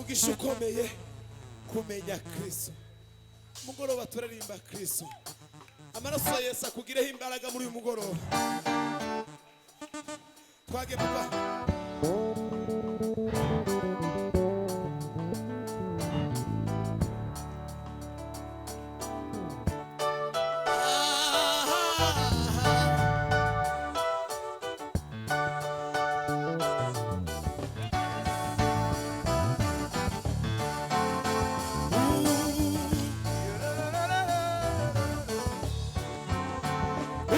Umugisha ukomeye kumenya Kristo. Mugoroba turaririmba Kristo. Amaraso ya Yesu akugireho imbaraga muri uyu mugoroba. Twage papa.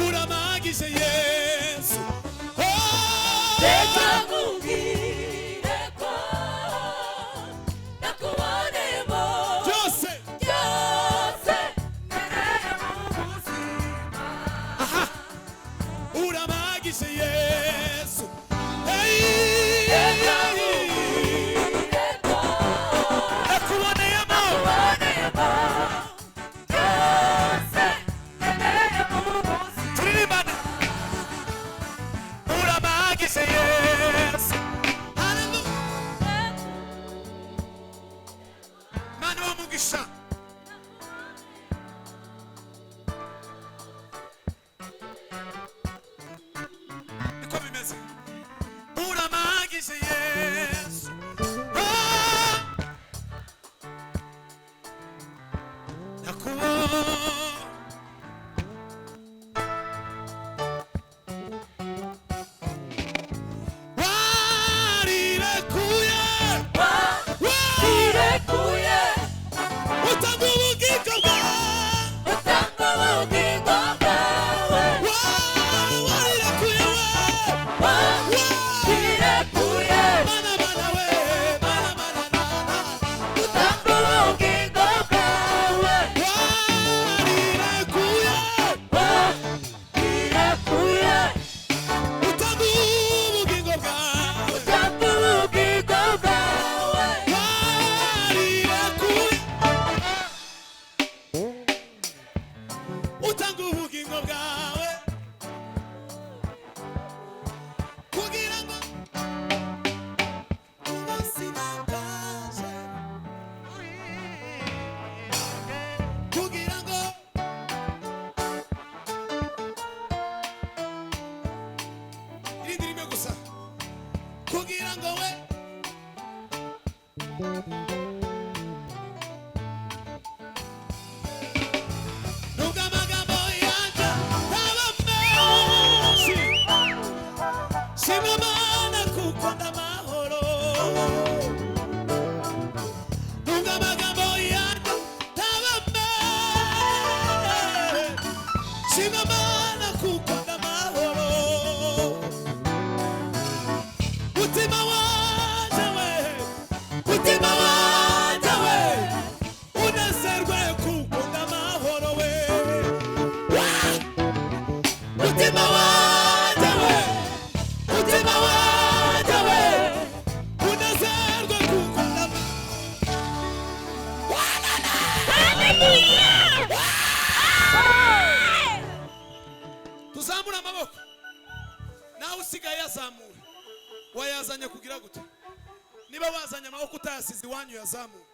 Uramagije Yesu. Reka nkubwire ko nakuboneyemo Byose byose nkeneye mu buzima. Uramagije Yesu. Reka nkubwire ko Nakuboneyemo nakuboneyemo byose nkeneye mu buzima. Turirimbane. Uramagije Yesu. Hallelujah. Mana w'umugisha. Niko bimeze. Uramagije Yesu. Ah! Nakubonye. Warirekuye. Warekuye Utanga ubugingo bwawe. utanga ubugingo bwawe. Warirekuye we. Warekuye Mana mana we. Mana mana na na. utanga ubugingo bwawe. Warirekuye. Warekuye Utanga ubugingo bwawe. utanga ubugingo bwawe. Warirekuye. Utanga ubugingo bwawe. Kugira ngo ubuzima bwaje. Kugira ngo irindi rimwe gusa. Kugira ngo we nubwo amagambo yanjye ntaba menshi, shima Imana kuko ndamahoro. Nubwo amagambo yanjye ntaba menshi, shima Imana kuko ndamahoro. Mutima wanje we, mutima wanje we, unezerwe kuko ndamahoro we. Mutima wanje we, mutima wanje we, unezerwe kuko ndamahoro. Tuzamure amaboko. Nawe usigaye yazamura. Wayazanye kugira gute? Niba wazanye amaboko utayasize iwanyu yazamura.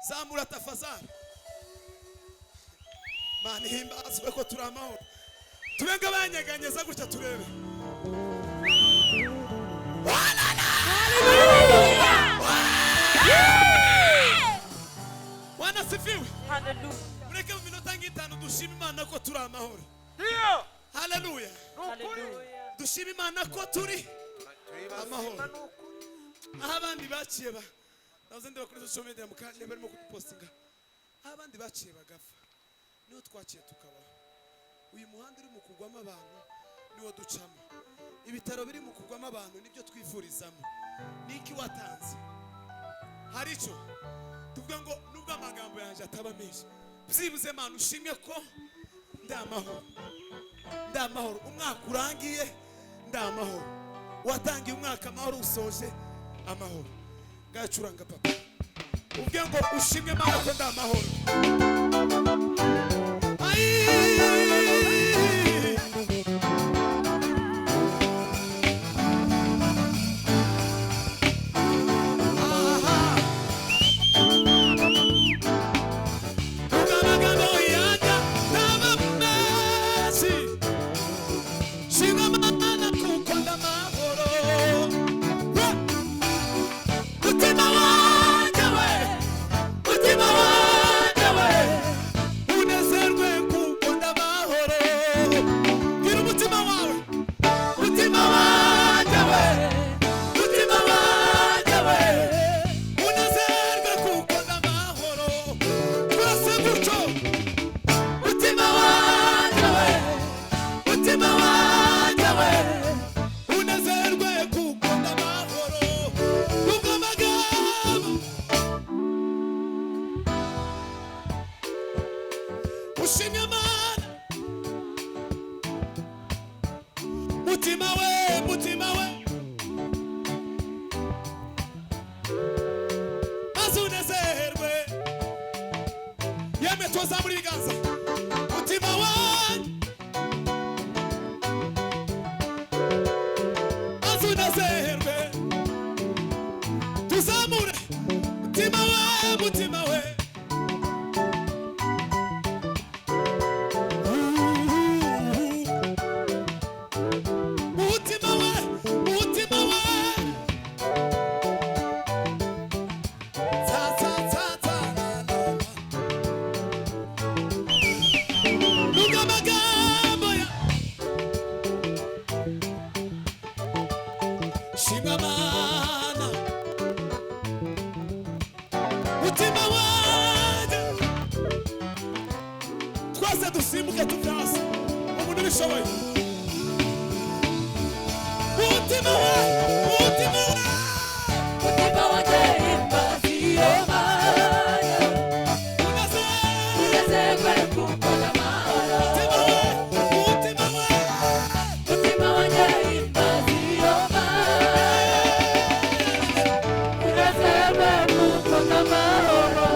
Zamura tafazari. Mana ihimbazwe ko turi amahoro. Tube nk'abanyeganyeza gutya turebe. Wanasifiwe. Mureke mu minota nk'itanu dushime Imana ko turi amahoro. Haleluya. Dushime Imana ko turi amahoro. Aho abandi baciye ba nahoze ndeba kuri social media mu kanya barimo kudupostinga. Aho abandi baciye bagapfa niho twaciye tukabaho. Uyu muhanda uri mu kugwamo abantu niwo ducamo. Ibitaro biri mu kugwamo abantu nibyo twivurizamo. Niki watanze? Hari icyo tuvuga ngo nubwo amagambo yanjye ataba menshi, byibuze Mana ushimwe ko ndi amahoro. Ndi amahoro. Umwaka urangiye ndi amahoro. Watangiye umwaka amahoro, usoje amahoro. Ngacuranga papa. Uvuge ngo ushimwe Mana ko ndi amahoro. Ai! Ah! Ushimye Imana. Mutima we, mutima we, maze unezerwe. Yemwe tuzamura ibiganza. Mutima wanjye, maze unezerwe. Tuzamure mutima we, mutima we. Mutima we, mutima we. Ta ta ta ta la la la. Nunca amagambo ya Shima Mana. Mutima wanjye. Twese dusimbuke tuve hasi. Umuntu ubishoboye. Mutima we, mutima we. Mutima wanjye himbaza iyo Mana. Unezerwe. Unezerwe kuko n'amahoro. Mutima we, mutima we. Mutima wanjye himbaza iyo Mana. Unezerwe kuko n'amahoro.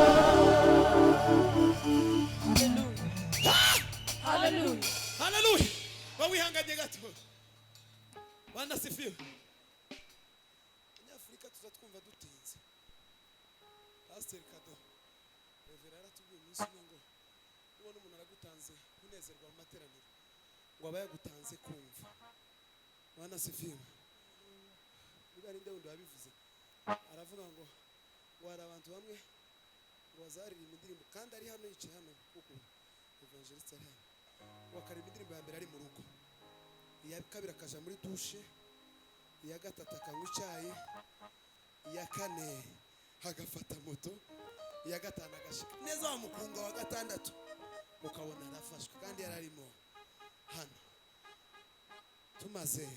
Hallelujah. Haleluya. Bawihanganye gato. Bwana sifiwe. Abanyafurika tuza twumva dutinze. Pastor Kado Revera yaratubwiye umunsi umwe ngo nubona umuntu aragutanze kunezerwa mu materaniro ngo aba yagutanze kumva. Bwana sifiwe. Niba ari nde wundi wabivuze, aravuga ngo hari abantu bamwe ngo bazaririmba indirimbo kandi ari hano yicaye hano, kuko evangeliste ari hano, ngo akaririmba indirimbo ya mbere ari mu rugo, iya kabiri akaja muri dushe, iya gatatu akanywa icyayi, iya kane agafata moto, iya gatanu agashika neza wa mukunga wa gatandatu ukabona arafashwe kandi yari arimo hano. Tumaze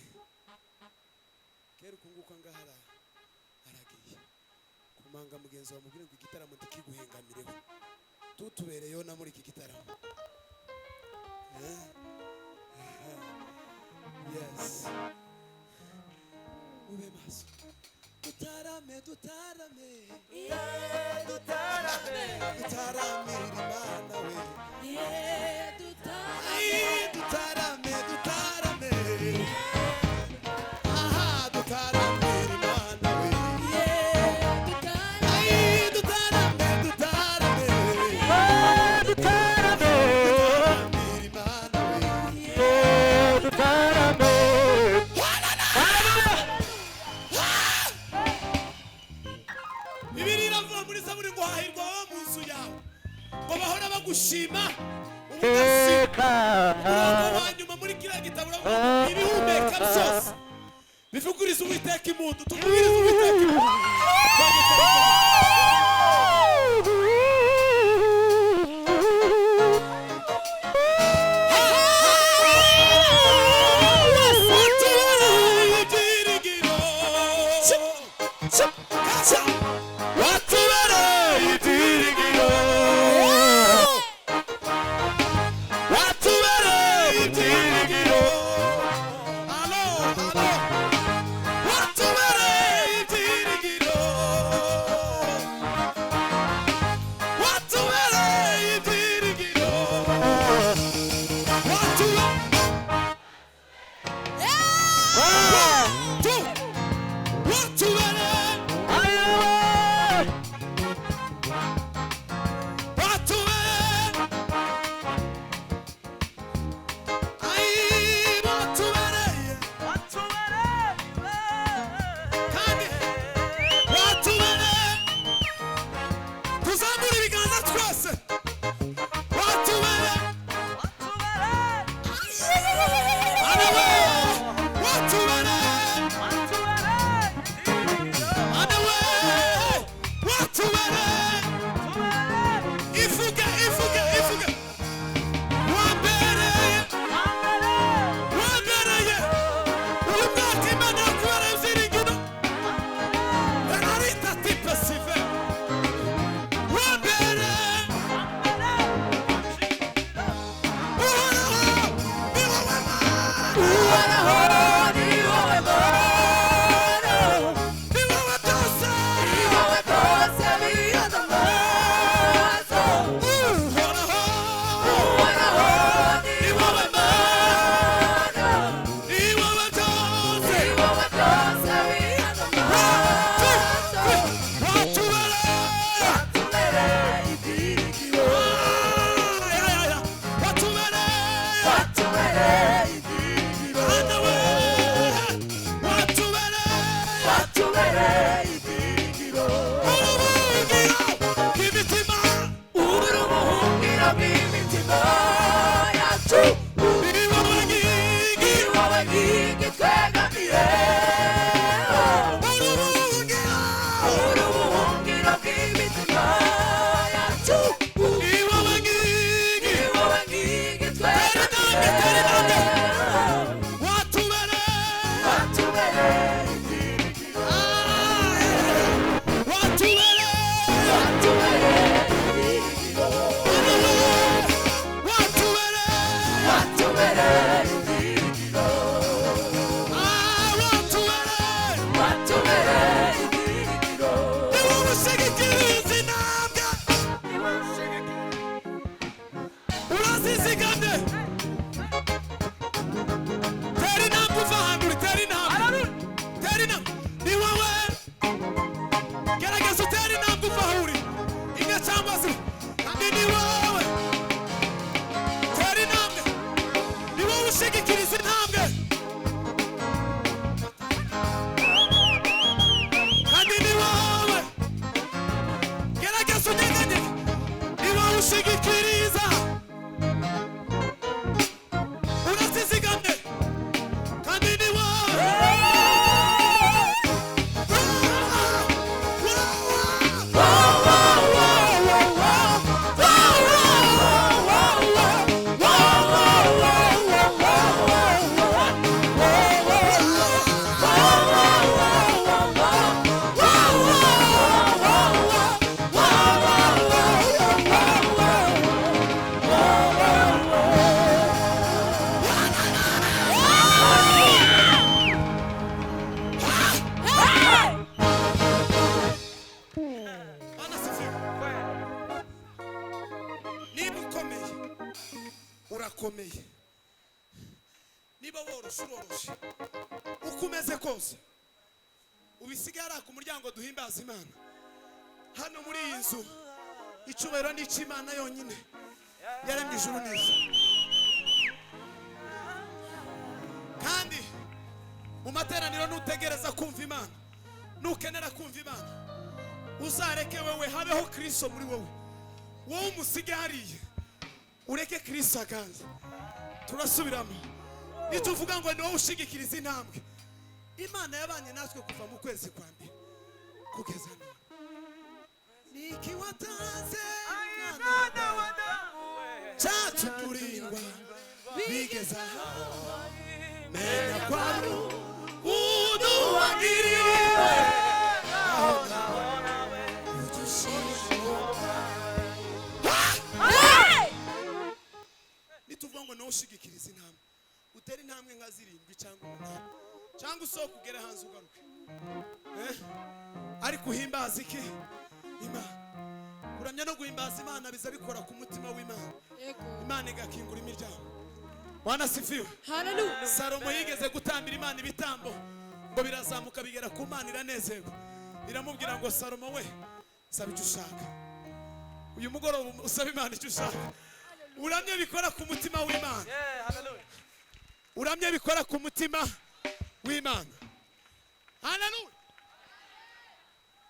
kera uku nguku ngaha aragiye kumanga mugenzi wawe, mubwire ngo igitaramo ndikiguhengamireho, tutubereyeho na muri iki gitaramo. Eh? Yes, mube maso, dutarame, dutarame, Dutarame. dutaramira Imana we. Yeah, dutarame. Ay, dutarame, dutarame, aha, dutaramira Imana we. Yeah, dutarame. Ay, dutarame, dutarame, Dutarame. dutaramira Imana we. Dutarame. Bibiliya iravuga muri Zaburi ngo hahirwa ababa mu nzu yawe, ngo bahora bagushima ubudasiba. Umurongo wa nyuma muri kiriya gitabo uravuga ngo ibihumeka byose bivugurize Uwiteka impundu. Tuvugirize Uwiteka impundu. Watubereye ibyiringiro. Watubereye ibyiringiro. Watubereye ibyiringiro. Alo, alo. Watubereye ibyiringiro. Ni wowe nkingi. Tera intambwe, tera intambwe. Watubereye. Watubereye. Watubereye. Watubereye. Ni wowe ushigikiriza intambwe. Urazizigamye. Tera intambwe uva ahantu uri, tera intambwe. Tera intambwe. Ni wowe. Gerageza utere intambwe uva aho uri. Imwe cyangwa zibiri. Kandi ni wowe. Tera intambwe. Ni wowe ushigikiriza intambwe. Kandi ni wowe. Gerageza unyeganyege. Ni wowe ushigikiriza. Urazizigamye. Kandi ni wowe. Bwana asifiwe. Niba ukomeye urakomeye, niba woroshe uroroshe, uko umeze kose ubisigaye ari ku muryango. Duhimbaza Imana hano muri iyi nzu. Icyubahiro ni icy'Imana yonyine yaremye ijuru n'isi. Kandi mu materaniro nutegereza kumva Imana, nukenera kumva Imana, uzareke wowe habeho Kristo muri wowe. Wowe umusige hariya, ureke Kristo aganze. Turasubiramo. Nituvuga ngo ni wowe ushigikiriza intambwe, Imana yabanye natwe kuva mu kwezi kwa mbere kugeza none. Niki watanze cyatumurindwa bigeze aha? Menya ko ari uduwagiriwe. Nituvuga ngo nawe ushigikiriza intambwe, utere intambwe nka zirindwi cyangwa umunani, cyangwa usohoke ugere hanze ugaruke. Eh? Ariko uhimbaza iki? Imana. Kuramya no guhimbaza Imana biza bikora ku mutima w'Imana, Imana igakingura imiryango. Bwana asifiwe. Hallelujah. Salomo yigeze gutambira Imana ibitambo, ngo birazamuka bigera ku Mana, iranezerwa, iramubwira ngo: "Salomo we, saba icyo ushaka." Uyu mugoroba usaba Imana icyo ushaka, uramye bikora ku mutima w'Imana, uramye bikora ku mutima w'Imana. Haleluya.